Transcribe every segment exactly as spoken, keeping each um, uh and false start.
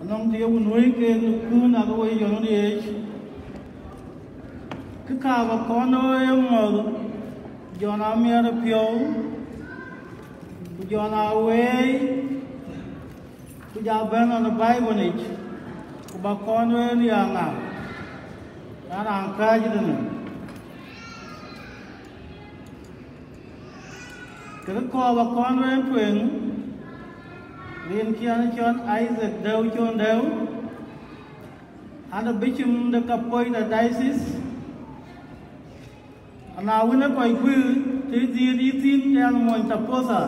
Nɔŋ të ye wun wëi ke në kun, ake wëi jɔn ë yeec, kë ka bä kɔn ë mɔ̈th, jɔn amiɛt ë piɔ̈u, ku jɔn aa weei, ku ja bɛ̈n ɣɔn ë Baibol yic, ku bä kɔn ë riääk ŋa, an, raan kääc tënë. Kë kɔɔr bä kɔn ë tueŋ, rin ciɛn cɔl Isaac Dɛu Con Dɛu, an, ë bishop de Kapoeta Diocese, ana wën ë kɔc kuï të dhiëëth yï thïn, ke an, mony Tapotha.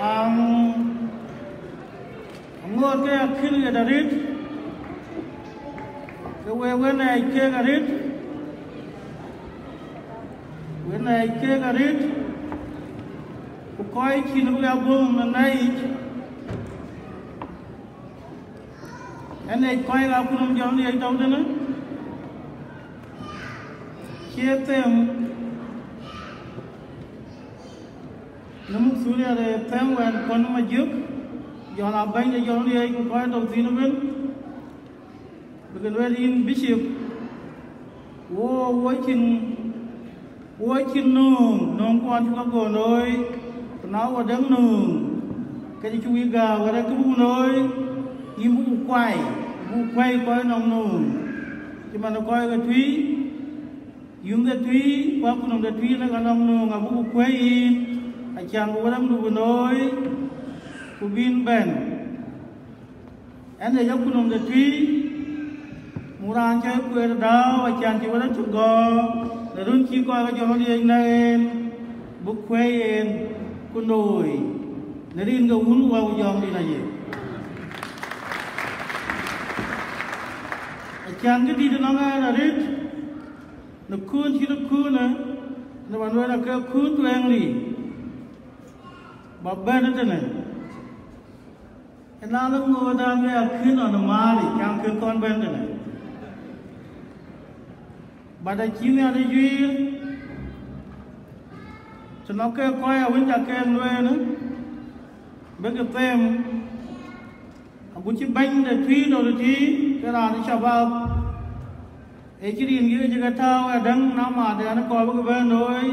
Am, aŋoot ke akïn ɣet arëët, ke we wën ë keek arëët, wën ë keek arëët, ku kɔc cïn bï abɔ̈ në nɛyic. Ënë kɔc ë akutnɔm jɔŋ ë tɔ̈u tënë, cie them në muk Thuria de them wɛn kɔn Majök, jɔn aa bɛ̈ny de jɔŋ ë ku kɔc tɔ̈u thïn ëbën, bï ke lueel yïn bishop, wo, wo cïn, wo cïn nööŋ, nööŋ kuɔn cï ke gɔ̈n looi, ku na wo däŋ nööŋ, ke cï wïc gääu, wɛ̈t ë kë buk looi, yïn buk kuai, buk kuɛ̈i kɔc nɔŋ nööŋ, cï man ë kɔc ke tui, yum de tui, ku akutnɔm de tui, në ka nɔŋ nööŋ abuk kuɛ̈i yïn, acan bï wɛ̈t däŋ du bï looi, ku bïn bɛ̈n. Ënë yakutnɔm de tui, muk raan cä kueer dääu, acan cï wɛ̈t ë tök gɔ̈ɔ̈r, në run cï kɔc ke jɔŋ ë liec në en, bï kuɛ̈i en, ku looi, në rin ke wun wä ku jɔŋdït aye. Acan kë dït ënɔŋ ɛn arëët, në kuun cït ë kuunë, në man wën ake kuun tueŋ ri, bä bɛ̈n ëtënë. Ëna lɔ ŋoot dan ke akïn ɣɔn ë määr yic, cam kën kɔn bɛ̈n tënë. But acï Nhialic juiir, të nɔŋ ke kɔc awën ca keek lueel, bïk them, agut cï bɛ̈ny de tui dɔ̈t ë tïï, ke raan ë shabab, ee cï rin kï cï ke tääu ë däŋ, na maatdɛn kɔɔr bï ke bɛ̈n looi,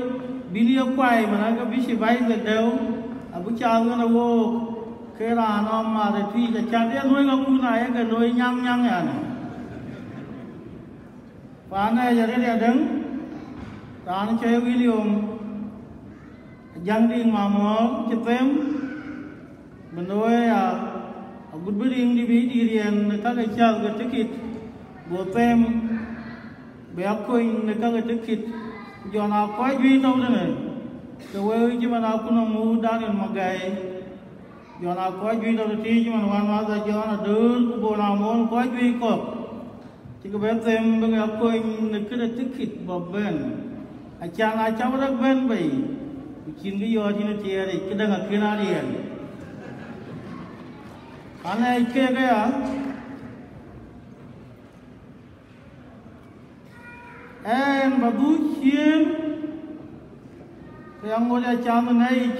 bïn ye kuai, man ake bï cï baai ke dɛ̈u, abï cath ɣɛn ë wook, ke raan nɔm maath ë tui, acan ye luöi kakun, aye ke looi nyaŋ nyaŋ, yani. Paan ë ya rëër ya däŋ, raan cɔl William Ajaŋ Diŋ Mamuɔɔr cï them, bï looi aya, agut bï riŋdï bï dït riɛn në ka ke cath ke tikit, go them, bï ya kony në ka ke tikit, ku jɔn aa kɔc juëc tɔ̈u tënë, ke wek cï man akutnɔm muk Daniel Magai, jɔn aa kɔc juëc tɔ̈u tëthiic cï man wän Mother John Adöör, ku Bon Amol, kɔc juëc kɔ̈k. Cï ke bɛ them bï ke ya kony në këde tikit bä bɛ̈n. Acan acä wek rɔt bɛ̈n bei, ku cïn kë yɔɔt yïn ë tiɛɛr yic, këdäŋ akën a riɛl. Ka nɛɛc keek aya, ɛn bä dhuk ciëën, ke ya ŋot ya cam ë nɛyic.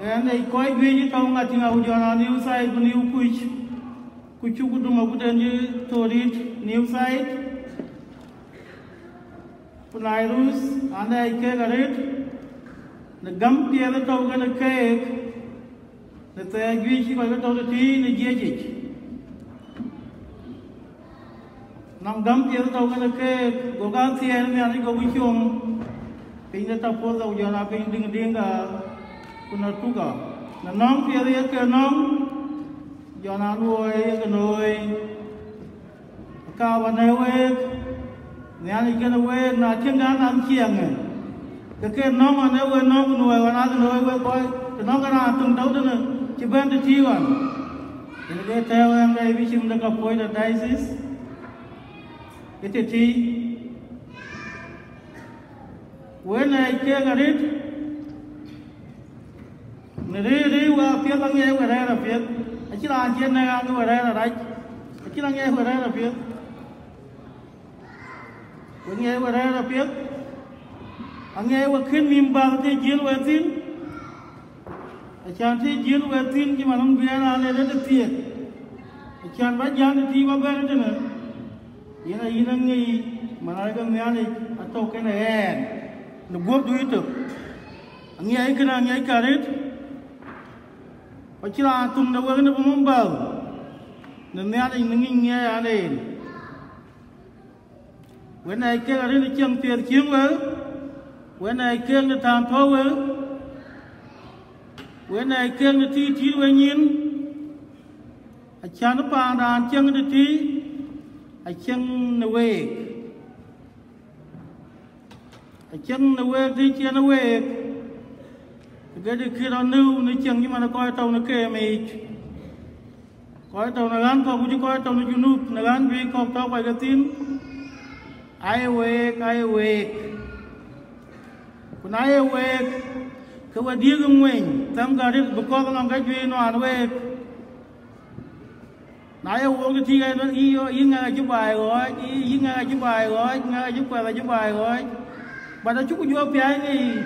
Ɛn ë kɔc juëc ë tɔ̈u ŋa tïŋ, awu jɔn a New Side ku New Kuc, ku cuk dum agut ɛn cï Thorit New Side, ku Nairus, an ë keek arëët, në gäm piɛth ë tɔ̈u kenë keek, në thɛɛr juëc cï kɔc ke tɔ̈u tëthiic në jiëc yic. Nɔm gäm piɛth tɔ̈u kenë keek, gokï athiɛɛn Nhialic, gokï com piny de Tapoth, ku jɔl aa piny Diŋ Diŋka, ku na tuka. Na nɔm piɛth ye ke nɔm, jɔl aa luɔi ye ke looi. Ka bä në week, Nhialic kenë week, na cïn dan nɔm ciɛɛŋë. Ke ke nɔŋ ɣɔn ë we nɔŋ ku nuɔɔi ɣɔn, adhil ɣööc wek kɔc, të nɔŋ ke raan töŋ tɔ̈u tënë cï bɛ̈n tëthiic ɣɔn. Yen ke tɛ̈ɛ̈u ɛn ke bï cim de Kapoeta Diocese, ë tëthiic. Wën ë keek arëët, në rëër rëër we apiɛth, aŋiɛc we rɛ̈ɛ̈r apiɛth. Acïn raan cï nɛ̈k aŋiɛc we rɛ̈ɛ̈r arac, acïn aŋiɛc we rɛ̈ɛ̈r apiɛth. Ku ŋiɛc we rɛ̈ɛ̈r apiɛth, Aŋiɛc we kën nïm bäth të jiël we thïn, acän të jiël we thïn cï man biɛn aa lël ë të thiëëk, acän bä jän të tïï bä bɛ̈n tënë. Yen ayïn aŋiɛc man arëk ë Nhialic atɔ̈ kënë ɣɛɛr në guöpdu yïtök. Aŋiɛc kënë aŋiɛc ka rët, ku cï raan thöŋ de wek në bï mum bäu në Nhialic në ŋic ŋiɛc an en. Wën aa kek arëët ë ciɛŋ piɛth cieŋ wek, wën aa kek në tän tɔ̈u wek, wën aa kek në tïït tïït we nyin, acän paan raan cieŋ tëtïï, acieŋ në week. Acieŋ në week të cieŋ ë week, ke dï kï rɔt nïu në cieŋ cï man kɔc tɔ̈u në keem yiic. Kɔc tɔ̈u në ɣän kɔ̈k ku cï kɔc tɔ̈u në Junub në ɣän juëc kɔ̈k tɔ̈u kɔc ke thïn, aye week, aye week. Ku na ye week, ke we diëëk ë ŋueny, thɛm gärit bï kɔ̈th nɔm ke juëc nuaan week. Na ye wok tï ɣɛn wën, yï yo, yï ŋɛk acï baai ɣɔɔc, yï, yï ŋɛk acï baai ɣɔɔc, ŋɛk acï kuɛth acï baai ɣɔɔc. But acuk jɔ piac ŋic,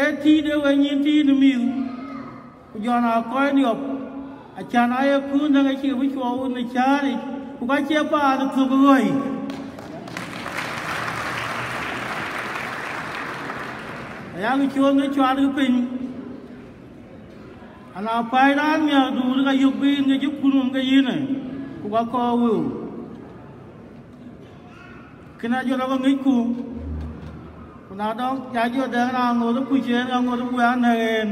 ee tïït ë we nyin tïït në mïth, ku jɔ na kɔc niɔp, acän aye kuur näk acï bï cuɔu në cääric, ku ka cie paan ë thök ɣɔ̈i. Ayak cuɔɔth në cuatkï piny. Ana päi raan miäkduur ka yök bï yïn ke cï kun wum ke yïnë, ku ka kɔɔr wëu. Kënë ajɔ lɔ ke ŋicku, ku na dɔŋ ca jɔ dɛŋ raan ŋoot ë kuc en, ka ŋoot ë kuc anäk en.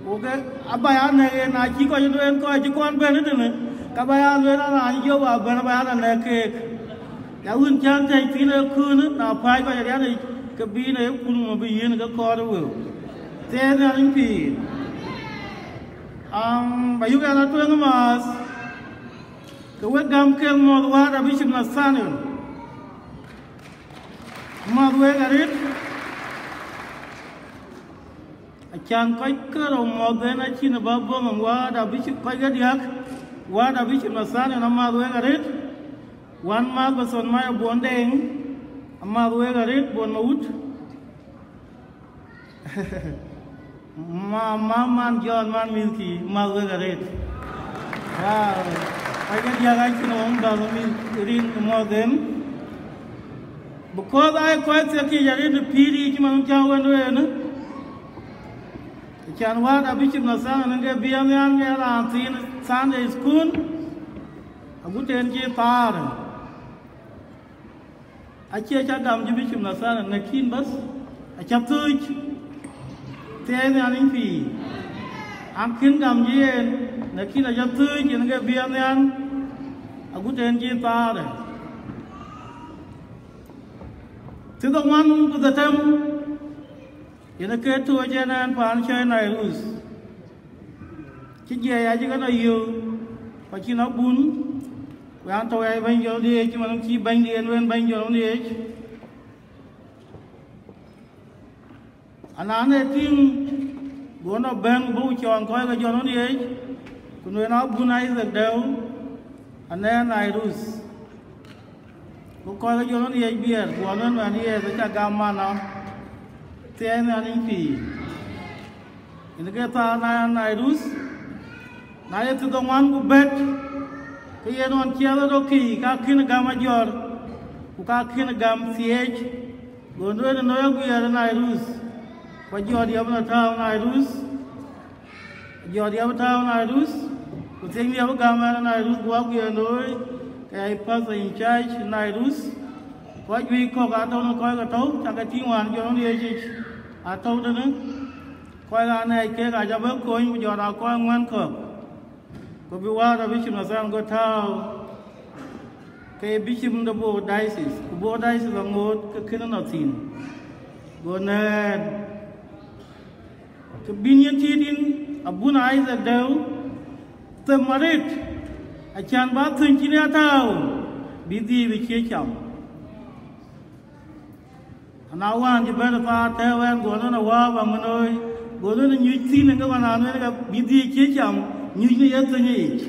Ku ke aba ya näk en, na cï kɔc lueel kɔc cï kɔn bɛ̈n ëtënë, ka ba ya lueel an raan cï jɔ ba bɛ̈n aba ya lɔ nɛ̈k keek. Ya wun cän tɛ̈c thïn ë kunë, na päi kɔc arianic, ke bï yïn ë kun wum bï yïn ke kɔɔr wëu. Thɛɛr Nhialic pïïr. Am, ba yök ɛn atueŋ ë maath, ke wek gäm kek mɔ̈th Wäda Bishop Nathaniel. Mɔ̈th wek arëët, acän kɔc ke rou mɔ̈th en acïn ë bä bɔ̈ nɔm Wäda Bishop, kɔc ke diäk, Wäda Bishop Nathaniel amääth wek arëët. Wän mäth bä thon mai abuɔn deŋ, amääth wek arëët buɔn ma wut. Ma, ma, man Jɔn, man mïthkï, mäth wek arëët. Wow. Kɔc ke diäk acïn wëŋ bäth mïth rin mɔ̈th en. Because ai kɔc thiek kic arëët në pïïr yic man cä wën wënë. Acän Wäda Bishop Nathaniel ke bï anhian ke raan thiin Sunday school, agut en cï thaar. Acie cä gam cï Bishop Nathaniel, lakin bas acä thööc. Thɛɛr Nhialic pïïr. An kën gam cï yen, lakin acä thööc yen ke bï anhian, agut en cï thaarë. Thiërdhoŋuan ku dhetem, yen ke tooc en ɛn paan cɔl Nairus. Cï jiɛɛc acï kën a yöök, ku acïn abun, ku an tɔ̈u ya bɛ̈ny jɔl diëëc, cï man cï bɛ̈nydiɛn wën bɛ̈ny jɔl diëëc. Anaan ee tïŋ, go nɔ bɛ̈n ku bɔ̈ ku cɔɔn kɔc ke jɔl diëëc, ku nueen abun Isaac Dɛ̈u, anɛɛn Nairus. Ku kɔc ke jɔl yen yiëc biɛɛr, ku anɔn mɛn yiëth acä gam manɔ. Thɛɛr Nhialic pïïr. Yen ke thaar na Nairus, na ye thiërdhoŋuan ku bɛ̈t, ke yen ɣɔn ciɛth ë rökï, ka kën gam ajɔ̈r, ku ka kën gam thiëëc. Go duëër ë noi aguiɛɛr ë Nairus, ku ajɔ̈r yɔ̈p ë tääu Nairus. Jɔt ya bï tääu Nairus, ku thiëc ya bï gäm ɛn Nairus, ku wak yen looi, ke ya pastor in charge Nairus. Kɔc juëc kɔ̈k aa tɔ̈u në kɔc ke tɔ̈u, cak ke tïŋ wään jɔt ɣön Yecuc aa tɔ̈u tënë. Kɔc aa nɛɛc kek aa cä bï kony, ku jɔt aa kɔc ŋuɛ̈n kɔ̈k. Ku bï wäär a bï cïn athan go tääu ke bï cïm de Bor Diocese, ku Bor Diocese aŋoot ke kënë nɔ thïn. Go nɛ̈ɛ̈n. Ke bïn yen tiit yïn abun Isaac Dɛ̈u, them arëët, acän bä thöny cïn ya tääu, bï dhiëëth bï cie cam. Ana wään cï bɛ̈n ë thaar tɛ̈ɛ̈u ɛn, go nɔn a wäär bä ŋönööi, go nɔn a nyuc thïn ë ke ɣɔn an wën ke bï dhiëëth cie cam, nyuc në ye thöny yic.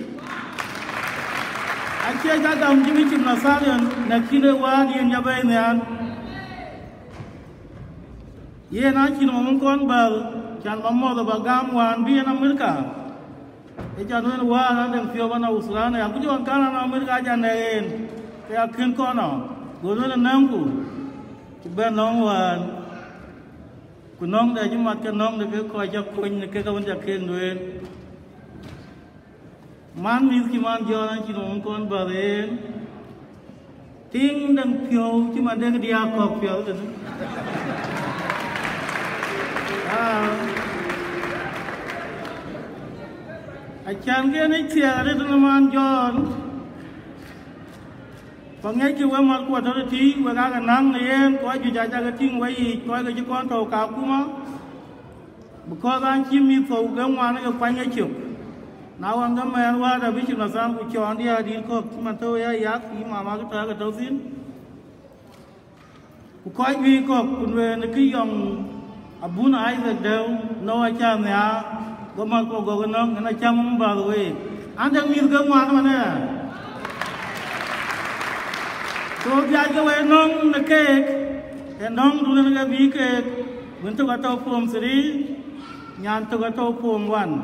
Acie cä gam cï bï cïm Nathaniel, lakin ë wäär yen cä bɛ̈ɛ̈i nhial. Yen acïn mɔm kɔn bäl, can ba mɔ̈th ba gam wään bï en Amerika. Ë can wën wään an dɛŋ piɔ̈u an Australia, ku jɔ wään kan an Amerika acan nɛ̈k en, ke akën kɔn ɔ, go lueel nɛ̈ŋku, ku bɛ̈n nɔ̈ŋ wään. Ku nɔ̈ŋ de cï mat ke nɔ̈ŋ de ke kɔc ca kony de kek awën ca kek lueel. Man mïth cï man Jɔn acïn mɔm kɔn bäl en. Tiŋ dɛŋ piɔ̈u cï man dɛŋ diäk kɔ̈k piɔ̈u tënë. Aa. Acan ke en ë thiɛɛk arëët në man Jɔn. Ku aŋiɛckï wek mat ku atɔ̈ tëtï, wek aake naŋ në yen, kɔc juëc aca ke tïŋ weyiic, kɔc ke cï kɔn tɔ̈u Kakuma. Because an cï mïth thou ke ŋuan ke kuany ke cök. Na ɣɔn ke mɛɛn wäär abï cïn athaŋ ku cɔɔn diäär dït kɔ̈k cï man tɔ̈u ya yak, yï mama ke tɔ̈ ke tɔ̈ thïn. Ku kɔc juëc kɔ̈k ku nuɛɛn kë yɔŋ abun Isaac dɛ̈u, nɔ̈k acä nhiaar, go mat ku gɔk ënɔ̈ŋ, en acä mɔm bäl week. An dɛŋ mïth ke ŋuan ëmën aya. So biac ke wek nɔ̈ŋ në keek, ë nɔ̈ŋdun en ke bï keek, wën tök atɔ̈u form three, nyan tök atɔ̈u form one,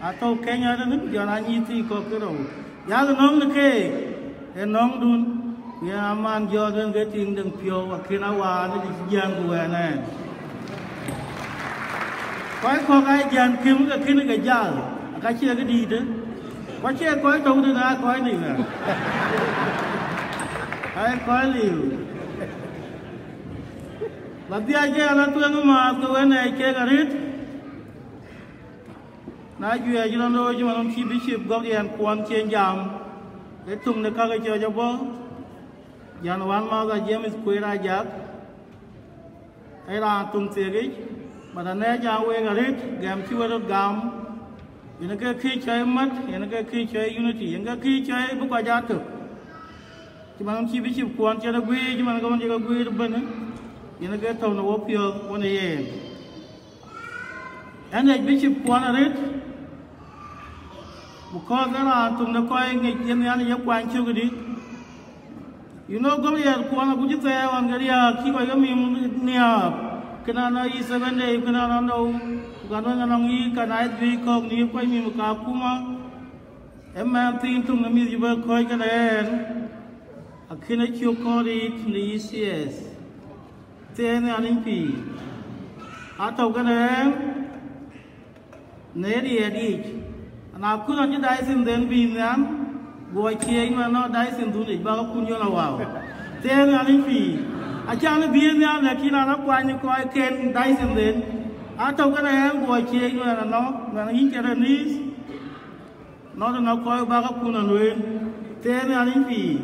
atɔ̈u Kenya tënë, ku jɔn anyïïth thii kɔ̈k ke rou. Yak nɔ̈ŋ në keek, ë nɔ̈ŋdun, ku yen aman jɔt en ke tiŋ dɛŋ piɔ̈u, akën awaan ë cï jiɛɛm ku wɛɛn ɛn. Kɔc kɔ̈k aa jiɛɛm këm ke kënë ke jal, aka cie këdïïtë. Ku acie kɔc tɔ̈u tënë aa kɔc liu ë. Aa kɔc liu. Ba dhiac ke an atueŋ ë maath ke wën ɛ kek arëët. Na juëc rɔn looi cï man cï bï cïp gɔ̈k yɛn kuɔn cien jam, ë töŋ de käk ë cɔc abɔ̈, jän wän math a James Kueer Ajak, ë raan töŋ thiekic, but anɛ̈ɛ̈c an week arëët, gɛm cï we röt gam, yen ke kï cɔi mat, yen ke kï cɔi unity, yen ke kï cɔi bï kɔc aa tök. Cï man cï bï cïp kuɔn cïn ë guiir, cï man ke man cï ke guiir ëbën, yen ke tɔ̈u në wopiɔ̈ɔ̈th wën ë yen. Ɛn ë bï cïp kuɔn arëët, because ë raan töŋ de kɔc ŋic yen nhial ye kuany cök dï. You know, Goliath kuɔn agut cï thɛɛr ɣɔn ke riääk cï kɔc ke mïïm nhiaap, kënë anɔŋ yï Seven Day, kënë anɔŋ nou, ku ka nɔŋ anɔŋ yï ka na juëc kɔ̈k në yï kuany mïïm Kakuma. Ë mɛn thiin töŋ në mïth cï bɛ kɔ̈ɔ̈c kënë ɛn, akën acök kɔn riit në yï C S. Thieei Nhialic pïïr. Atɔ̈u kënë ɛn, në riɛɛt yic, na kun acï dai thïn dhën bï nhial, guɔ cieec man nɔn dai thïn dhun yic bäk akun yɔl awau. Thieei Nhialic pïïr. Acan bï nhial, lakin an akuany kɔcken dai thïn dhën. Atɔ̈u kënë ɛn guɔ cieec man anɔn, man yïn cï rɛ̈n nïïth. Nɔn tënɔŋ kɔc bäk akun alueel, thieei Nhialic pïïr.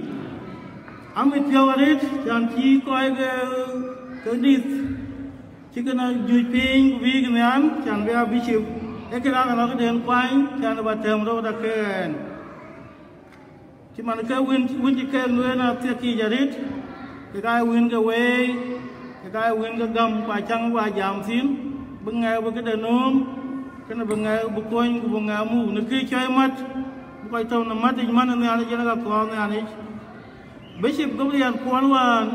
Amit piɔ̈u arëët, can cï kɔc ke, ke dïth, cï kënë juëc piny ku bïïk nhial, can bï a bicip, ee këraŋ ënɔŋ këden kuany, can ba tɛ̈m röt akɛɛn. Cï man ke wën, wën cï kek lueel athiek yiic arëët, kek aa wën ke weei, kek aa wën ke gäm, ku acaŋ bï a jam thïn, bï ŋɛk bï këde nööm, kënë bï ŋɛk bï kony, ku bï ŋɛk muk në kë cɔi mat, bï kɔc tɔ̈u në mat yic man ë Nhialic yen ka kɔɔr Nhialic. Bishop Gabriel kuɔn wään,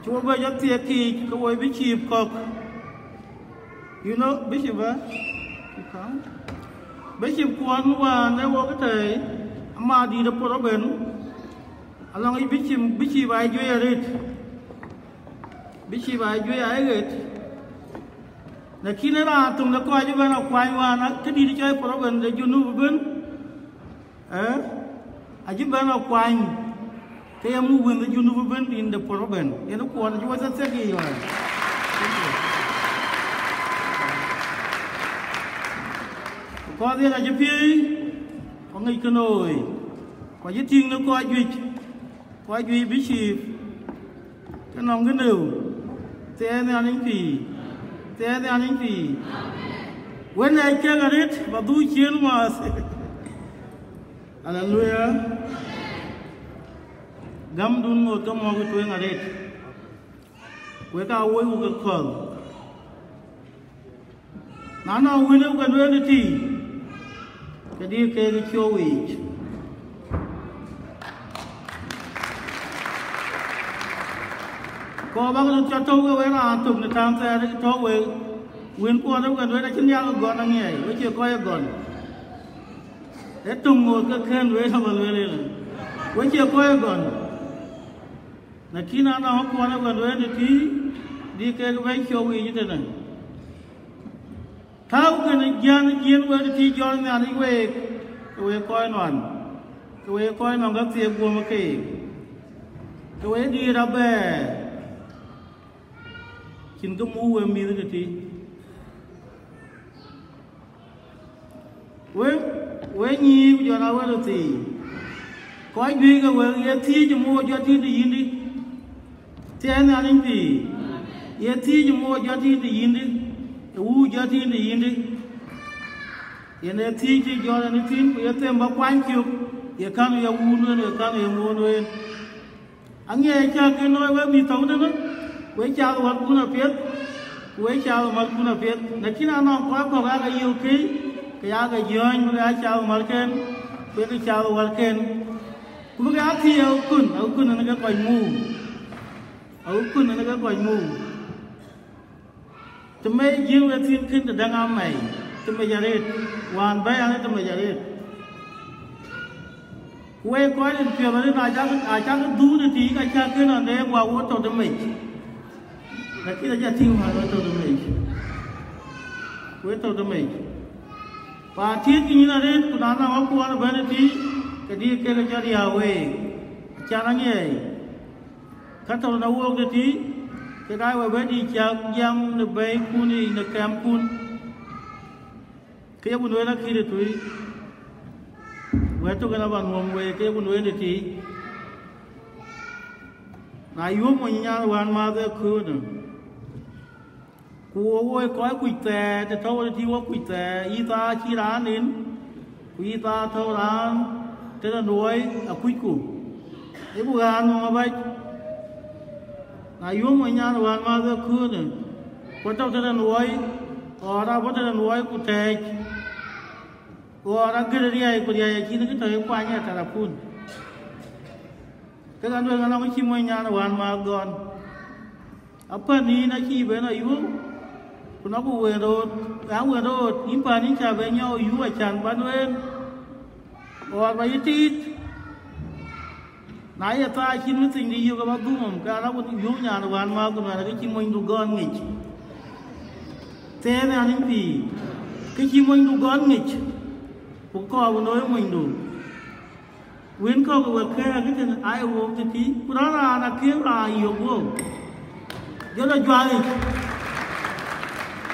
cï wo bɛ jɔ thiek kiic, ke wo bï cïïp kɔ̈k. You know, Bishop, eh? You come? Bishop kuɔn wään ë wok tɛ̈i, ama dïït ë por ëbën, alɔŋ yic Bishop, Bishop aa juëc arëët. Bishop aa juëc aa ɣet. Lakin ë raan töŋ de kɔc ëbɛ̈n akuany wään, këdïït cɔi por ëbën de Junub ëbën. Eh? Acï bɛ̈n akuany, ke ye muk wën de Junub ëbën in de por ëbën. Yen kuɔn acï wo thiek thiek yiic wään. Kɔc yen acï piëëi, ku ŋic kënooi, ku acï tïŋ në kɔc juëc, kɔc juëc bï ciëëp, ke nɔŋ kë neu, thieei Nhialic pïïr, thieei Nhialic pïïr. Wën ë cieŋ arëët, ba dhuk ciëën maath. Aleluya. Gamdun ŋoot ke mɔ̈k ë tueŋ arëët. Wek aa woi wuk ë kɔ̈l. Na nɔŋ wël ë wuk ë lueel ëtï, ke dï keek ë cööwic. Kɔɔr bäk röt cɔl tɔ̈u ke wek raan tök në taŋ thɛɛr tɔ̈u wek. Wën kuɔn ë wën wek acïn yak ë gɔn aŋiɛɛi, we cie kɔc ë gɔn. Ee töŋ ŋoot ke kën wek abä lueel ëlë. We cie kɔc ë gɔn. Lakin anɔŋ kuɔn ë wën wek në tïï, dï kek bɛ̈ny cök yiic tënë. Tääu kënë jiän jiën wek tïï jɔl Nhialic week, ke wek kɔc nuan, ke wek kɔc nɔŋ ke thiëëk guöm keek, ke wek diëër abɛɛr, cïn kë muk wek mïth tëtï. Wek, wek nyïïr ku jɔl a wek röthii, kɔc juëc ke wek ye thiëëc ë moc jɔ tïït ë yïndï. Thiɛɛi Nhialic pïïr, ye thiëëc ë moc jɔ tïït ë yïndï, ë wuur jɔ tïït ë yïndï. Yen ee thiëëc cï jɔl en ë thïn, ku ye them bä kuany cök, ye kän ye wuur wën, ye kän ye moc wën. Aŋiɛc cä ke looi wek mïth tɔ̈u tënë, wek cath wärkun apiɛth, ku wek cath märkun apiɛth. Lakin anɔŋ kɔc kɔ̈k aake yök këc, ke ya ke jɔ̈ɔ̈ny bï ke ya cath märken, ku ke cath wärken. Ku bï ke ya thiëëc akun, akun en ke kɔc muk, akun en ke kɔc muk. Të mec jiën wek thïn kën të däŋ amɛi, të mec arëët, wään bɛ̈ɛ̈i anë të mec arëët. Ku wek kɔc rin piɔ̈ɔ̈th arëët, acäk, acäk dhuut ë tïïk, acäk kën ande guɔ wo tɔ̈ të mec. Lakin acä tïŋ wään we tɔ̈ të mec. We tɔ̈ të mec. Pa tiëëtkï nyïn arëët, ku na nɔŋ akuɔn ëbɛ̈n ë tïï, ke dï kek jɔt ya week. Can aŋiɛɛi. Ka tɔ̈u në wook tëtï, kek aa we bɛ̈n dï cäk jiɛɛm në bɛ̈ikun yiic në kɛmkun, ke yeku nueen akït ë tui, wɛ̈t tök en abä nuɔm wei ke yeku nueen tëtï. Na yuöp mony nyan wään maath ë köönë, ku wo woi kɔc kuc thɛɛr, të tɔ̈u tëtï wo kuc thɛɛr, yï thaa cï raan nin, ku yï thaa tɔ̈u raan tëde luɔi akucku, yeku ɣään nhom abac. Na yuöm wën nyan wään maath ë köönë, ku tɔ̈u tëde luɔi, ɣɔɔr abɔ̈ tëde luɔi ku tɛɛc, ɣɔɔr agër riäi, ku riäi acïn kë tɔ̈ ye kuany ë tarapun. Ke ka luel ŋa nɔŋ cï mony nyan wään maath gɔn. Apän yïn acïï ben ayuöör, ku nɔ̈k ku wen röt, ɣa wen röt, yïn pän yïn cä ben nyɔk yuu acan bän wen, ɣɔɔr bä yï tiit. Na ye thaa cïn mïthiny de yök ë bä dhum nɔm, ke anɔ̈k ku yuu nyan wään maath ku nuɛn ke cï monydu gɔn ŋic. Thɛɛr Nhialic pïïr, ke cï monydu gɔn ŋic, ku kɔɔr ku looi monydu. Wën kɔ̈k ë wek kɛ̈ɛ̈k ë tënë aa ye wook tëtï, ku raan raan akëëm raan yök wook, jɔl a juac yic.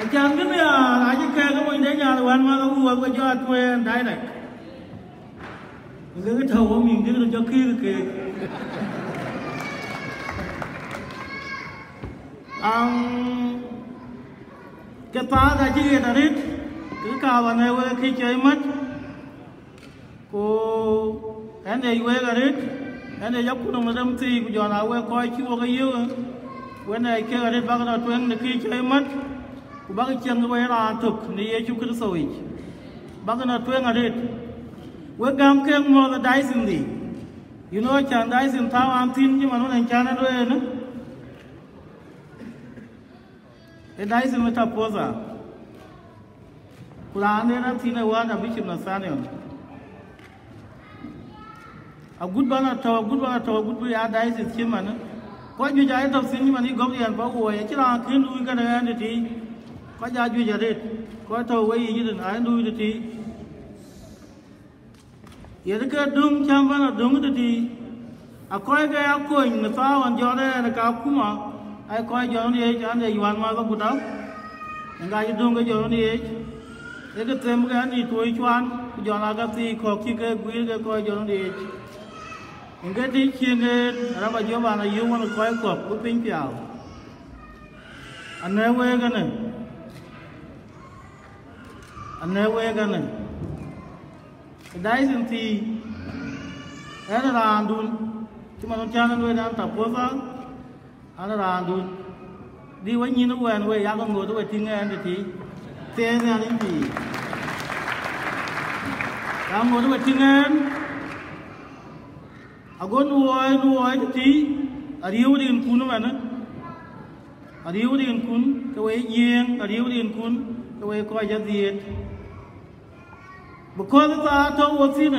Acan kënë raan acï kɛ̈ɛ̈k ë monyde nyan wään mäth awuɔɔth ke jɔ a tuɛɛn direct. Ke ke tɔ̈u wok mïth dït röt jɔ kïïr keek. Am, ke thaar acï ɣet arëët, ke kaar bä nɛ̈k wek kë cɔi mät. Ku ɣɛn ë wek arëët, ɣɛn ë yakun nɔm rem thii, ku jɔl a wek kɔc cï wok e yök, wek nɛɛc kek arëët bäk nɔ tueŋ në kë cɔi mät, ku bäk ciɛŋ wek raan tök në Yecu Kërtho yic, bäk nɔ tueŋ arëët. Wek gäm kek mɔ̈th ë dicin dhii, you know, can dicin thau an thïn cï man wën en can en ween, ë dicin ë Tapotha. Ku raan en a thïn ë wään a Bishop Nathaniel. Agut bän a tɔ̈u, agut bän a tɔ̈u, agut bï ya diocese cï manë. Kɔc juëc aa ye tɔ̈u thïn cï man yï gɔ̈k riɛn bä wuɔɔc, acïn raan kën luui kënë ɣɛn tëtïï. Kɔc aa juëc arëët, kɔc tɔ̈u weyiic ëtën aa ye luui tëtïï. Yen ke döŋ cäm bän a döŋ tëtïï. Akɔc ke ya kony në thaau ɣɔn jɔt ɛn ë ka akuma, aa kɔc jɔt ɣɔn yeec an, ee yuan math agut tau, en ka cï döŋ ke jɔt ɣɔn yeec, ee ke them ke an, dït tuɔɔc cuan, ku jɔl aa ke thii kɔ̈k cï ke guiir ke kɔc jɔt ɣɔn yeec. En ke tïc cieŋ en, rap a jɔp an, ayï ɣɔn ë kɔc kɔ̈k bï piny piaau. Anɛ̈k week ënë, anɛ̈k week ënë. Ë dai thïn thii, ɛn raandun, cï man cän lueel an, Tapotha, an raandun. Dï we nyïn wɛn we yak ŋot we tïŋ ɛn tëtïï, thɛɛr Nhialic pïïr. Yak ŋot we tïŋ ɛn, ago luɔɔi, luɔɔi tëtïï, ariëëu rinkun ëmënë. Ariëëu rinkun ke wek Jiëëŋ, ariëëu rinkun ke wek kɔc adhiëëth. Because thaar tɔ̈u wo thïn,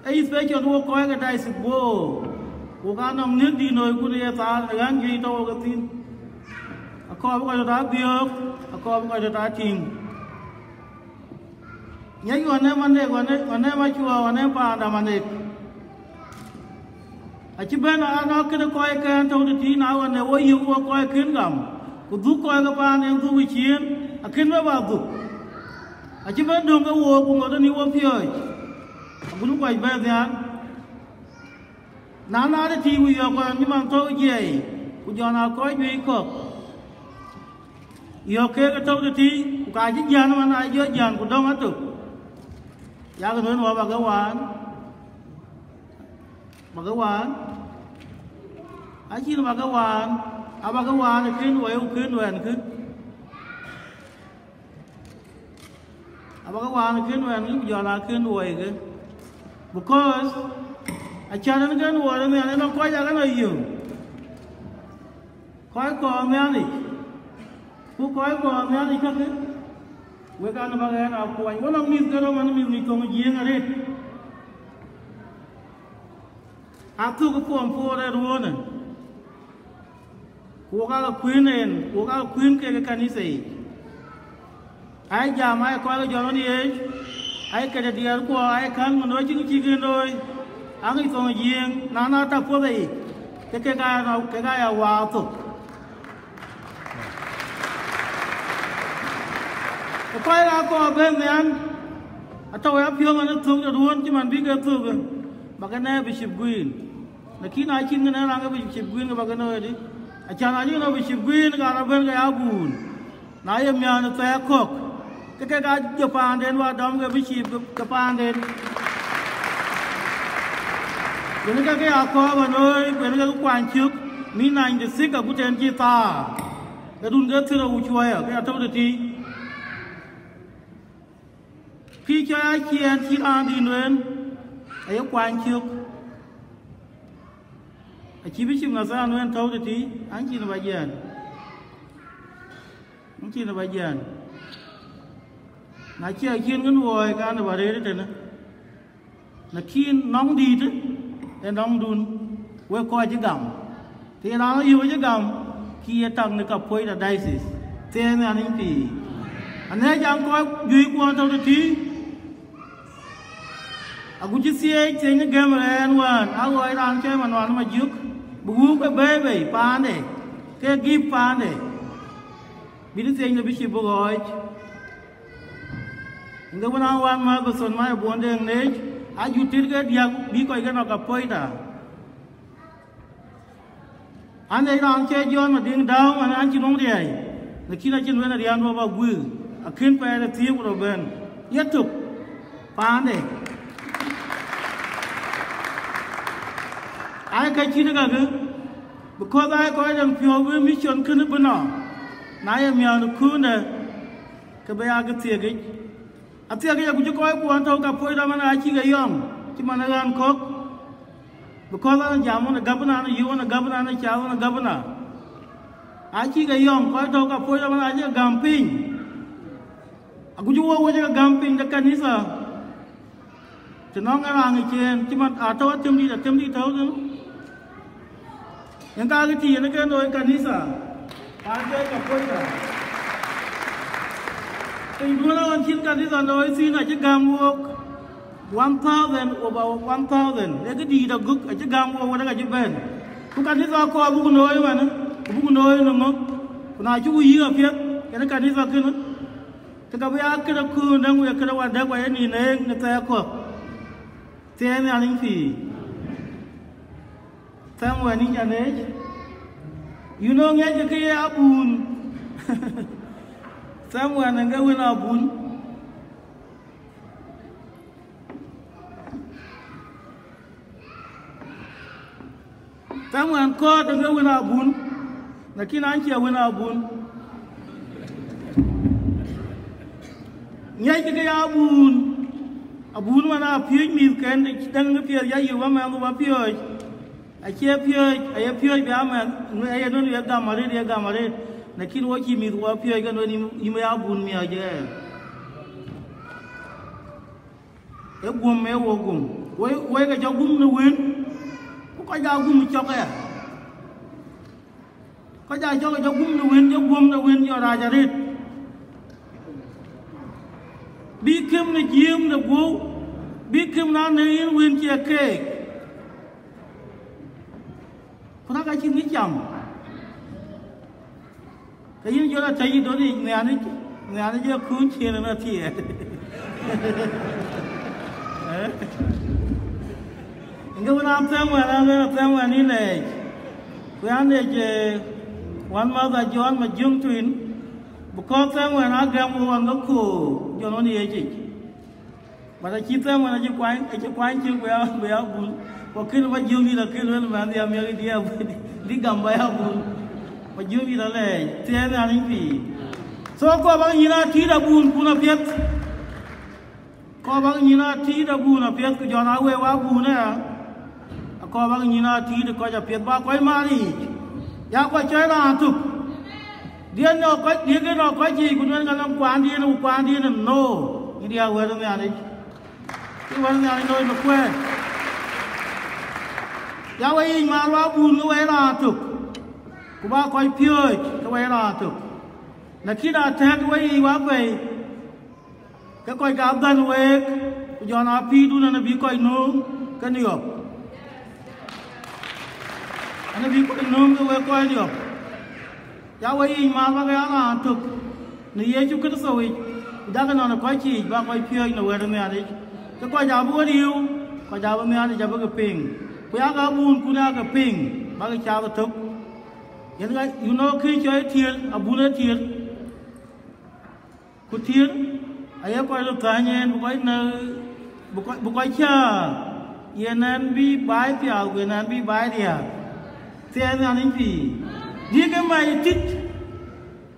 ee especially wo kɔc ke Diocese Bor, wok anɔŋ nïn dït noi kun ye thaar në ɣän juëc tɔ̈u wo ke thïn. Akɔɔr bï kɔc röt aa biöök, akɔɔr bï kɔc röt aa tïŋ. Ŋiɛc ɣɔn ë manek, ɣɔn ë, ɣɔn ë macuɔɔr, ɣɔn ë paanda manek. Acï bɛ̈n anɔk këde kɔckɛn tɔ̈u tëtïï, na ɣɔn ë wo yïk wo kɔc kën gam, ku dhuk kɔc ke paanden dhuk ë ciëën, akën bɛ bä dhuk. Acï bɛ̈n döŋ ke wook, ku ŋot ë ni wo piɔ̈ɔ̈c, agut kuac bɛ̈n nhial. Na, na tëtïï, ku yɔ̈ɔ̈k ɣɔn cï man thou jiɛɛi, ku jɔn aa kɔc juëc kɔ̈k. Yɔ̈ɔ̈k keek ë tɔ̈u tëtïï, ku ka cï jiän man aa jɔ jiän, ku dɔ̈ŋ atök. Yak nön wä bä ke waan, bä ke waan, acïn bä ke waan, abä ke waan ë kën wɛ̈i, ku kën wɛ̈n kë. Abä ke waan ë kën wɛ̈n kë, ku jɔl aa kën wɛ̈i kë. Because acan en kën wɛ̈i ë nhial en kɔc akën ayöŋ. Kɔc kɔɔr Nhialic, ku kɔc kɔɔr Nhialic kakë, wek an, bä ɣɛn a kuany. Wo nɔŋ mïth ke röm an, mïth ŋic thoŋ Jiëëŋ arëët. Athuk ë form four ë ruɔ̈ɔ̈në, ku wok aa ke kuën en, ku wok aa ke kuën kek ë kanitha yic. Ai jam, ai kɔc ke jɔl ɣɔn yeec, ai këde diɛɛrkuɔ, ai kän ŋun ë cïk cïk en looi, aŋic thoŋ Jiëëŋ, na, na tɔ puɔth ayic, ke kek aa, kek aa ya waar thok. Ku kɔc aa kɔɔr bɛ̈n nhial, atɔ̈u ya piɔ̈u man ë thök de ruɔ̈ɔ̈n cï man bï ke thök, bä ke nɛ̈ɛ̈r bï cïp guiir. Lakin acïn kën ë raŋ ke bï cïp guiir ke bä ke nɔ̈ɔ̈i dï? Acan acï nɔ̈ bï cïp guiir, ka na bɛ̈n ke ya buun. Na ye miäk në thɛɛr kɔ̈k, ke kek aa jɔ paanden wa dɔm ke bï cïïp ke, ke paanden. Kuen ke ke ya kɔɔr bä looi, kuen ke ke kuany cök, mi ninety six agut en cï thaar. Ke dun ke thïn awucuɔɔyɔ, ke ya tɔ̈u tëtïï. Kï cɔɔc aciɛɛn cï raan dï nueen, aye kuany cök. Acï bï cïk Nyathai nueen tɔ̈u tëtïï, an cïn bä jiɛɛn. Ŋic cïn ë bä jiɛɛn. Na cie acïn kën wuɔɔi, ka në bä rëër ëtënë. Lakin nɔŋ dïïtë ë nɔŋdun, wek kɔc cï gam. Të ye raan ë yöök cï gam, kï ye tak në Kapoeta Diocese. Thɛɛr Nhialic pïïr. Anɛ̈ɛ̈c an, kɔc juëc kuɔn tɔ̈u tëtïï, agut cï thiëëc thiëny ë gɛm rɛɛn wään, aɣɔɔc raan cɔl Manuan Majök, bï wuuk ë bɛ̈ɛ̈i bei paande, ke gïp paande, bï të thiëny de bï cïï bï ɣɔɔc. Ŋe wën, an, wan Magothon ma ë buɔn deŋ neec, ajut tit ke diäk bï kɔc ke nɔ̈k Kapoeta. An, ee raan cɔl Jɔn Madiŋ Dääu, man an, cïn nɔm riɛɛi, lakin acïn wën ë riɛɛn duɔ̈p bä guiir, akën pɛɛr ë thiëëk ku rɔt bɛ̈n yetök paande. Aa ka cït kakë, because aa kɔc däŋ piɔ̈u bï mission kënë bï nɔ̈k, na ye miäk në kuundë, ke bï aa kë thiëkic. Athiɛk ya ku cï kɔc kuɔn tɔ̈u Kapoeta man acïk e yɔŋ, cï man ë ɣän kɔ̈k, because an jam ɣɔn ë gabna, an yöök ɣɔn ë gabna, an cath ɣɔn ë gabna. Acïk e yɔŋ kɔc tɔ̈u Kapoeta man acïk e gäm piny. Agut cï wok wec ke gäm piny de kanitha, të nɔŋ ë raan ë ciëën, cï man atɔ̈u atem dït, atem dït tɔ̈u thïn. Yen ka kë tïï yen ke looi kanitha, paan ke Kapoeta. Piny duɔ̈n ɣɔn cïn kanitha looi thïn acï gäm wok one thousand over one thousand. Ee kë dïït aguk acï gäm wok wën acï bɛ̈n. Ku kanitha kɔɔr buk looi wën, ku buk looi në ŋö? Ku na cuk yïk apiɛth, yen kanitha kënë, të ka bï aa këde kuur däŋ wek këde wadäk wa ye nïn eek në thɛɛr kɔ̈k. Thɛɛr Nhialic pïïr. Thamuɛl ë Nyanec, you know, ŋiɛc ke ke ye abun. Thamuɛl ë ke wën abun. Thamuɛl kɔɔt ë ke wën abun. Lakin an cie wën abun. Ŋiɛc ke ke ye abun. Abun man aa piööc mïthken, däŋ ke piɛth ya yï wamɛn ku bä piööc. Acie piööc, aye piööc bï amɛn, aye nön ye gam arëët, ye gam arëët. Lakin wo cï mïth wo piööc ke nön yïm, yïm ya bun miɔɔc ë. Ee guöm, ee wo guöm. Woi, woi ke jɔ gum në wën, ku kɔc aa gum cɔk aya. Kɔc aa cɔk jɔ gum në wën, jɔ guöm në wën, jɔ rac arëët. Bï këm në jiëëm në guöu, bï këm na në yïn wën cie keek. Ku na ka cïn kë cam, ke yïn jɔl a tɛ̈c yï döt yic Nhialic, Nhialic ee kuny cin ënɔnthiɛɛr. Ŋö wën a thɛm wɛn, a wën a thɛm wɛn yï lɛɛc. Ku an lɛc, eh, wän mäth a Jɔn Majöŋ Tuïn, bï kɔ̈th thɛm wɛn a gɛm wɔ wan ke koor, jɔl ɣön Yecu yic. But acï thɛm wɛn acï kuany, acï kuany cï ku ya, ku ya bun. Ku kën Majöŋ dït akën wën mɛnhdiɛ̈ miäk dï ya bun, dï gam ba ya bun. Majöŋ dït alɛɛc, thiëëc Nhialic pïïr. So kɔɔr bäk nyïn atït abun kun apiɛth. Kɔɔr bäk nyïn atït abun apiɛth, ku jɔl a wëu abun aya. Akɔɔr bäk nyïn atït kɔc apiɛth, bä kɔc mat yiic. Ya kɔc cɔl raan tök. Diɛ̈n nɔ̈k kɔc, diɛ̈n ke nɔ̈k kɔc yiic, ku duɛ̈n ka nɔm kuandiɛ̈n, ku kuandiɛ̈n ë no. Yïn diɛ̈ wɛ̈t Nhialic. Yïn wɛ̈t Nhialic looi në kuɛɛr. Ya we yiic mat wa bun ke we raan tök. Ku bä kɔc piööc ke we raan tök. Lakin atɛ̈k we yiic wa pɛ̈i. Ke kɔc ka bɛ̈n week, ku jɔl a pïïrdun, ɛn abï kɔc nööm ke niɔp. Ɛn abï kɔc nööm ke wek kɔc niɔp. Ya we yiic mat bäk ya raan tök në Yecu Kërtho yic, ku dak ënɔn ë kɔc yiic bä kɔc piööc në wɛ̈t ë Nhialic. Ke kɔc abï we riëëu, kɔc abï Nhialic abï ke piŋ. Ku yak abun kun ake piŋ, bäk cath ëtök. Yen ka, you know, kë cɔl tiëër, abun ë tiëër. Ku tiëër aye kɔc röt thäny en, bï kɔc në, bï kɔc, bï kɔc cäär, yen ɛn bï baai piath, ku yen ɛn bï baai riääk. Thiëëc Nhialic pïïr. Dïk ë mac tit,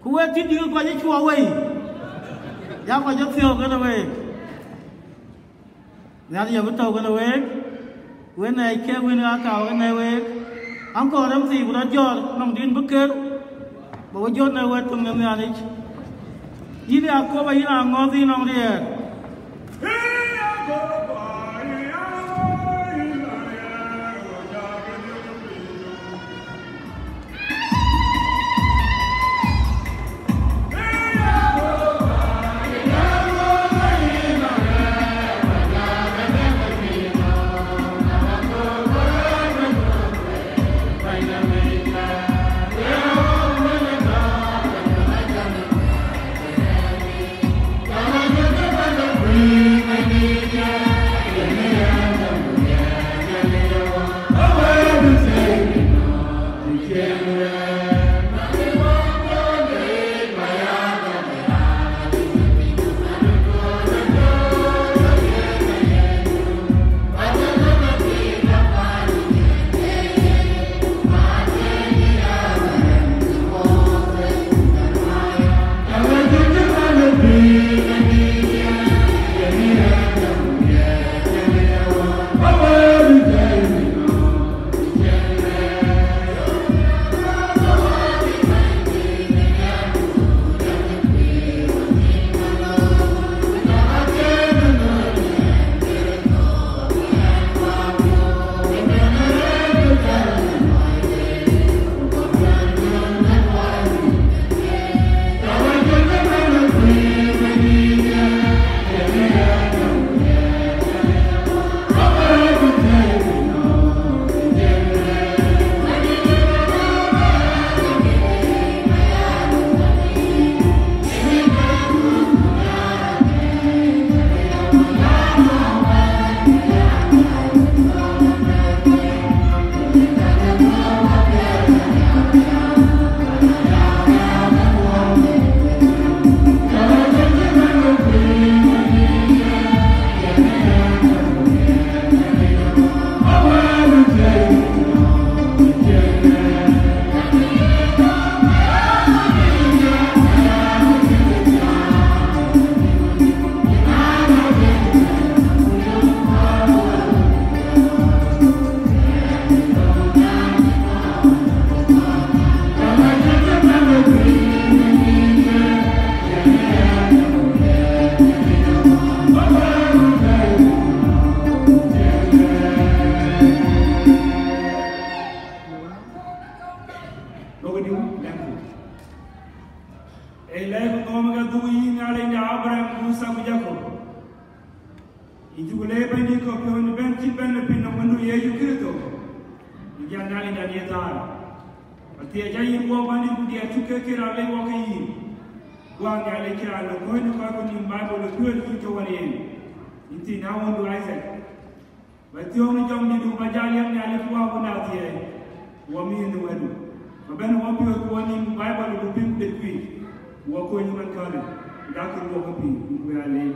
ku we tit dïk kɔc ë cuɔ wei. Ya kɔc ë thiɔ̈k kënë week. Nhialic abï tɔ̈u kënë week, wën ë cï wën ë akau kënë week, aŋkɔɔr rem thii ku rɔt jɔt nɔŋ dïn bï ker, bä we jɔt në wɛ̈t töŋ de Nhialic. Yïn Yakoba, yïn aŋɔ̈th, yïn nɔŋ riɛɛr. Ë lɛ̈k ku gɔ̈m ke dhuk yïn Nhialic de Abraɣam, Mothe ku Jakop. Yïn cuk leec Bɛ̈nydït kɔ̈k piɔ̈u në bɛ̈n cït bɛ̈n ë piny nɔm Wëndu Yecu Kërtho. Yïn jal Nhialic dɛ̈t ye thaar. Athiɛɛi ca yïn guɔ Bɛ̈nydït ku diɛt cuk ke kë raan lec wɔ ke yïn. Guɔ Nhialic cï raan lɔ kuɔ̈c në kɔc ku nïïm Baibol ë piööc cuk cï wën yen. Yïn thiin aa Wëndu Isaac. Ba thiɔ̈ɔ̈ŋ në jɔŋdït, ku ba jal yɛn Nhialic ku Wä ku na thiëëi, wɔ miëth në wɛ̈tdu. Ba bɛ̈n wɔ piɔ̈ɔ̈th ku wɔ nïïm Baibol ku piŋ bït kuic, wɔ kony man känë, dak kë luɔk ke piny, ku ya leec,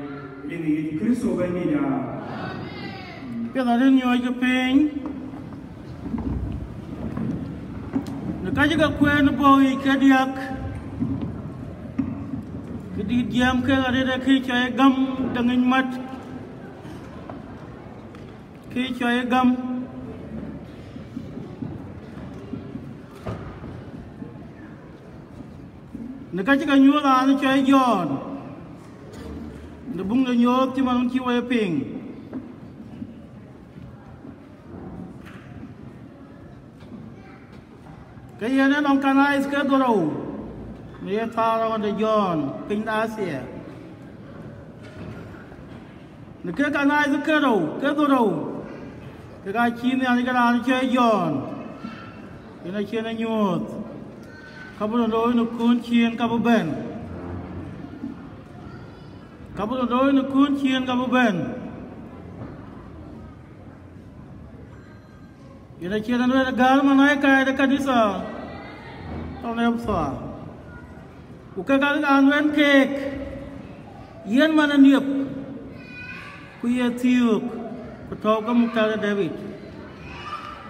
rin ë Yecu Kërtho Bɛ̈nydït aa. Piɛth arëët nyuɔɔc ke piny, në ka cï ke kueen bɔ̈ yic ke diäk, kë dït jiɛɛm kek arëët ee kë cɔl gäm de ŋic mat. Kë cɔl gäm. Në ka cï ke nyuɔɔth raan cɔl Jɔn, në buŋ de nyuɔɔth cï man wën cï wɔ ye piŋ. Ke yen ë nɔŋ kanitha ke dhorou në ye thaar ɣɔn de Jɔn piny de Athia. Në ke kanitha ke rou, ke dhorou, kek aa cïï Nhialic ke raan cɔl Jɔn, yen acïn ë nyuɔɔth, ka bï rɔt looi në kuën ciëën ka bï bɛ̈n. Ka bï rɔt looi në kuën ciëën ka bï bɛ̈n. Yen acïn ë lueel gäär malaikaai de kanitha tɔ̈ në Epetho. Ku kek aa lueel keek, yen man ë niep, ku ye thiëëk, ku tɔ̈u ke muktar de David.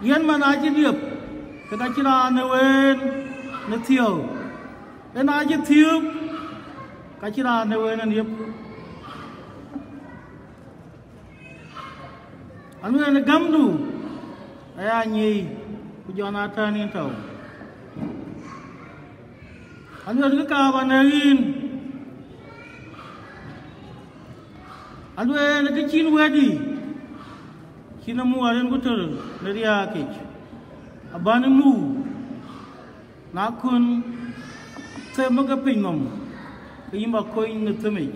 Yen man acï niep, ke ka cï raan ë wëën në thiëëu. Yen acï thiëëk, ka cï raan ë wëën ë niep. Alueel në gämdu aya nyiëi, ku jɔn aa tɛ̈n yïn tɔ̈u. Alueel kë kaar ba nɛ̈k yïn. Alueel kë cïn wɛ̈tdï, cïn ë muk arëët ku tör në riääk yic, abän ë muk. Na kën them ke piny nɔm, ke yïn ba kony në themic.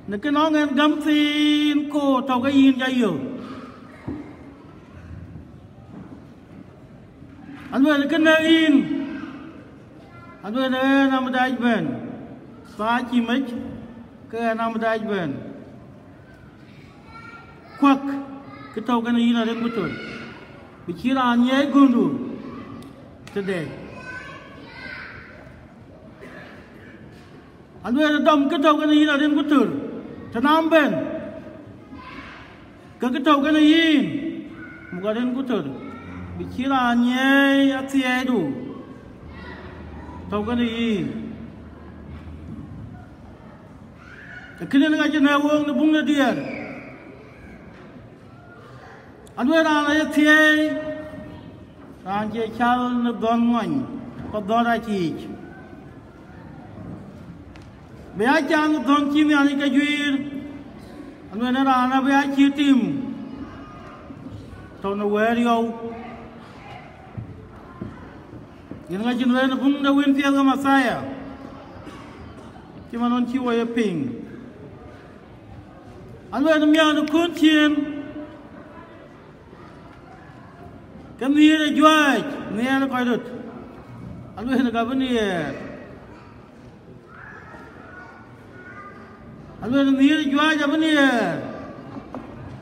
Në kë nɔŋ en gäm thiin koor tɔ̈u ke yïn ca yök. Alueel kë nɛ̈k yïn, alueel ɣɛn abï dac bɛ̈n, thaa cï mec, ke ɣɛn abï dac bɛ̈n. Kuak kë tɔ̈u kenë yïn arëët ku tör, bï cïï raan nyiɛɛi göndu tëde. Alueel dɔm kë tɔ̈u kenë yïn arëët ku tör, të na bɛ̈n, ke kë tɔ̈u kenë yïn, muk arëët ku tör, bï cïï raan nyiɛɛi athiɛɛidu tɔ̈u kenë yïn. Ee kënë ŋa cï nɛ̈k wook në buŋ de diɛɛr. Alueel raan aye thiëëi, raan cie cal në dhɔ̈n ŋɔny, ku dhɔ̈n rac yiic. Bï ya cal në dhɔ̈n cï Nhialic ke juiir, alueel raan abï ya cïï tim tɔ̈u në wɛ̈ɛ̈r yɔu. Yen ŋa cï lueel në buŋ de wën piɛth ke Mathayo, cï man wën cï wɔ ye piŋ. Alueel miäk në kuën ciëën, ke nhiëër ë juëc nhiɛɛr kɔc röt, alueel ka bï nhiɛɛr. Alueel nhiëër ë juëc abï nhiɛɛr,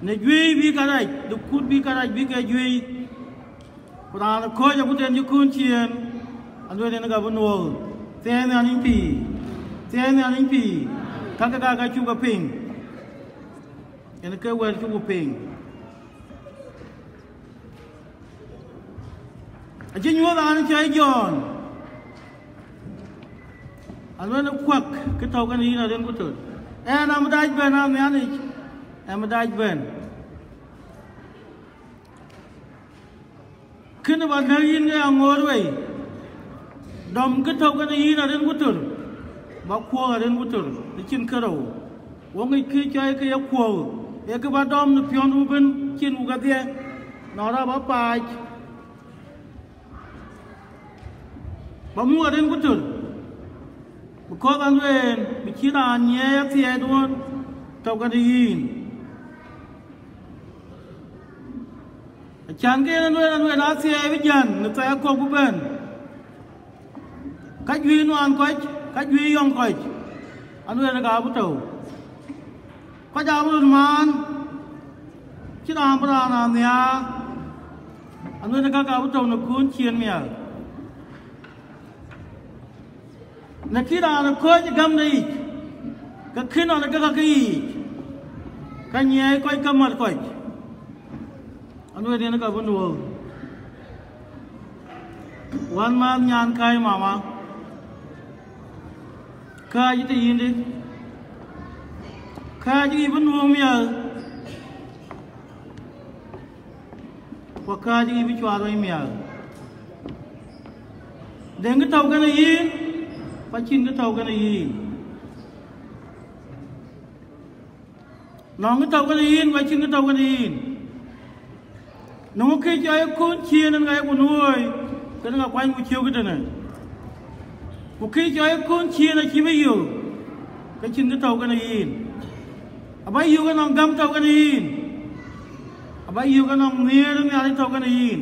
në juëc bï kärɛc, në kut bï kärɛc bï ke juëc. Ku raan ë kɔ̈ɔ̈c agut en cï kuën ciëën, alueel yen ka bï nuɔɔk. Thiɛɛi Nhialic pïïr, thiɛɛi Nhialic pïïr, kakë ka ka cuk ke piŋ, yen ke wɛ̈t cuk piŋ. Acï nyuɔɔth raan cɔl Jɔn, alueel kuak kë tɔ̈u kenë yïn arëët ku tör. Ɣɛn abï dac bɛ̈n, aa Nhialic, ɣɛn bï dac bɛ̈n. Kënë ba nɛ̈k yïn ke aŋoot wei, dɔm kë tɔ̈u kenë yïn arëët ku tör, ba kuɔ̈k arëët ku tör në cin kërou. Wɔ ŋic kë cɔl ke ye kuɔ̈k, ee kë ba dɔm në piɔ̈ndu ëbën, cin ku kedhie, nɔn rɔt ba paac, ba muk arëët ku tör. Because alueel, bï cïn raan nyiɛɛi athiɛɛiduɔ̈n tɔ̈u kenë yïn. Acän ke yen alueel, alueel athiɛɛi bï jäl në thɛɛr kɔ̈k bï bɛ̈n. Ka juëc nuan kɔc, ka juëc yɔŋ kɔc, alueel ka bï tɔ̈u. Kɔc abï röt maan, cïn raan bï raan raan nhiaar, alueel ka ka bï tɔ̈u në kuun ciëën miäk. Në kï raan ë kɔ̈ɔ̈c ë gämde yic, ke kï nɔn ë ke kakë yiic, ka nyiɛɛi kɔc, ka mat kɔc, alueel yen ka bï nuɔ̈ɔ̈u. Wän mäth nyan kääc mama, kääc të yïndï, kääc yï bï nuɔ̈ɔ̈u miäk, ku kääc yï bï cuaat wei miäk. Deŋ kë tɔ̈u kenë yïn, ku acïn kë tɔ̈u kenë yïn. Nɔŋ kë tɔ̈u kenë yïn, ku acïn kë tɔ̈u kenë yïn. Nɔŋ kë cɔl ë kuun ciëën en ka yeku nuööi, kën ka kuany ku ciëëu këtënë. Ku kë cɔl ë kuun ciëën acï bï yök, ke cïn kë tɔ̈u kenë yïn. Aba yök ënɔŋ gäm tɔ̈u kenë yïn. Aba yök ënɔŋ nhiëër ë Nhialic tɔ̈u kenë yïn.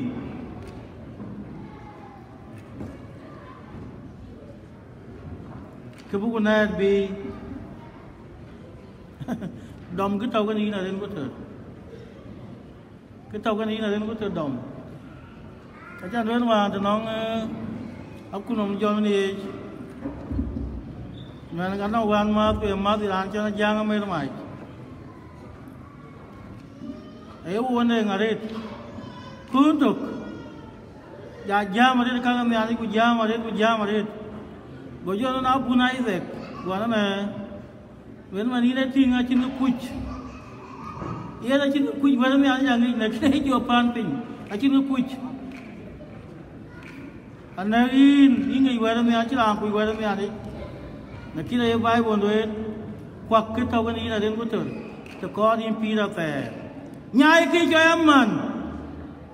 Kë bï ku nɛɛt bï dɔm kë tɔ̈u kenë yïn arëët ku tër. Kë tɔ̈u kenë yïn arëët ku tër dɔm. Acan duëër wään të nɔŋ, eh, akutnhom jɔl në yeec. Mɛn ka nɔŋ wään mäth ku ye mäth raan cɔl Ajaŋ Amer Mac. Aye wun de ŋa arëët. Kuun tök. Ja jääm arëët käŋ ë Nhialic, ku jääm arëët, ku jääm arëët. Go jɔ nɔn abun Isaac, guɔ nɔn ë, wën man yïn e tïŋ acïn kë kuc. Yen acïn kë kuc wɛ̈t ë Nhialic aŋic, lakin ë jɔ paan piny, acïn kë kuc. Anɛ̈k yïn, yïn ŋic wɛ̈t ë Nhialic, cïn raan kuc wɛ̈t ë Nhialic. Lakin aye Baibol lueel, kuak kë tɔ̈u kenë yïn arëët ku tër, të kɔɔr yïn pïïr athɛɛr. Nyaai kë cɔl aman,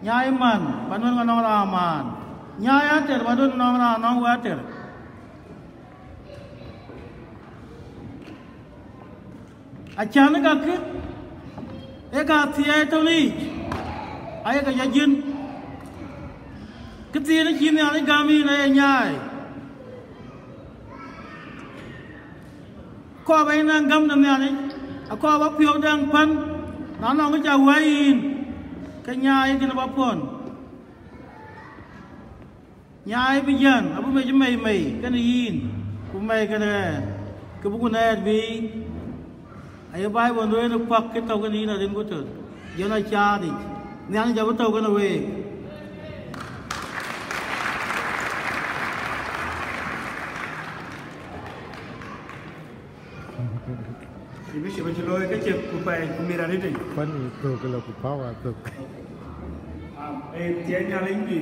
nyaai man, ba duɔ̈n ka nɔŋ raan man. Nyaai ater, ba duɔ̈n nɔŋ raan nɔŋ wek ater. Acän ë kakë, ee ka thiɛɛi tɔ̈u në yic, aye ka jɔ jiën. Këthiin cï Nhialic gäm yïn aye nyaai. Kɔɔr ba yïn naŋ gäm de Nhialic, akɔɔr ba piɔ̈u dɛŋ pän, na nɔŋ kë ca wääc yïn, ke nyaai kënë ba puɔ̈n. Nyaai bï jän, abï mec mɛi mɛi kenë yïn, ku mɛi kenë ɣɛn, kë bï ku nɛɛt bï. Aye Baibol lueel, kuak kë tɔ̈u kenë yïn arëët ku tër, jɔn a caathic, Nhialic abï tɔ̈u kenë week. Bishop acï looi ke cï ku pɛɛi ku mïr arëët yic. Pani thök la ku power thök. Ee, thiëëc Nhialic bï.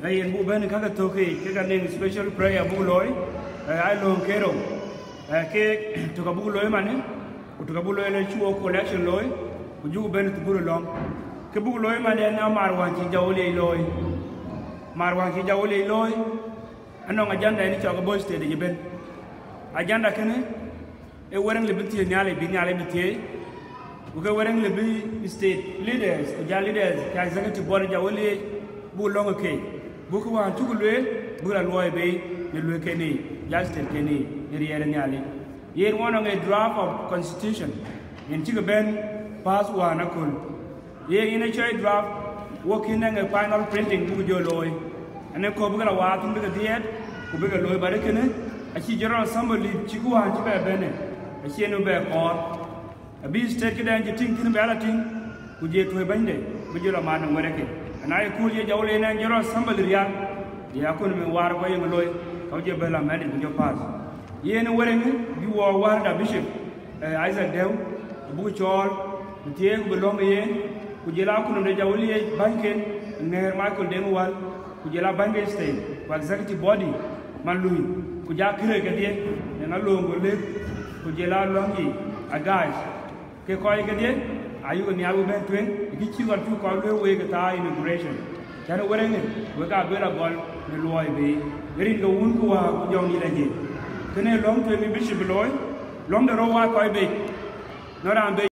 Ee, yen buk bɛ̈n kakë thök yic, ke ka nɔŋ special prayer buk looi, ee, aa lööŋ kerou. Ee, ke tök abuk looi manë, ku tök abuk looi le cuk collection looi, ku juk bɛ̈n thukul lɔ̈ŋ. Ke buk looi manë, yen a mar wään cï Jawuliec looi. Mar wään cï Jawuliec looi, anɔŋ agenda yen cɔk Bor State yic ëbën. Agenda kënë, ee wërëŋ lëu bï thiëëc Nhialic, bï Nhialic bï thiëëc, ku ke wërëŋ lëu bï state leaders, ku jal leaders, jal executive body Jawuliec, buk lɔ̈ŋ ë keek, buk kë wään cuk lueel, buk la luɔi bei në luëëk kenë yic, jal state kenë yic, në riɛl ë Nhialic. Yen wään nɔŋ ë draft of constitution, yen cïkï bɛ̈n pass wään aköl. Ye yen ë cɔɔl draft, wo kïn nɔŋ ë final printing buk jɔ looi. Ënë kɔ̈k bï ke la waar thïn bï ke dhiɛɛt, ku bï ke looi, but kënë acï General Assembly cï ku wään cï bɛ bɛ̈në, acï en bɛ kɔɔr. Abï state këdɛn cï tïŋ thïn bɛ la tïŋ, ku jɔ tuɔ̈c bɛ̈nyde, bï jɔ la mat në wërëke. Ana ye kööl ye Jawuliec ënɛn General Assembly rial, ye akun mï waar guɔ yeŋ looi, ka jɔ bɛ la amended ku jɔ pass. Yen ë wërëŋ bï wɔ wärda bishop, eh, Isaac Dɛ̈u, ku buk cɔɔl, ku thiëëk ku bï lɔ̈ŋ ë yen, ku jël akutnhom de Jawuliec bänyken, ŋɛ̈ɛ̈r Michael Deŋ Wal, ku jël a bäny ke state, ku executive body, man lui, ku ja kërë kedhie, në ŋa lööŋ ku lëk, ku jël a lɔ̈ŋ yiic, a gac. Ke kɔc kedhie, ayuk nhial bï bɛ̈n tueŋ, ë kë cï ɣɔn cuk kɔn lueel week ë thaar inauguration. Cän ë wërëŋë, wek aa bï la gɔl në luɔi bei, rin ke wun ku wäär ku jɔŋdït ajiëc. Kënë lɔ̈ŋ tueŋ bï cï bï looi, lɔ̈ŋ de rou wa kɔc bei, nɔn raan bei.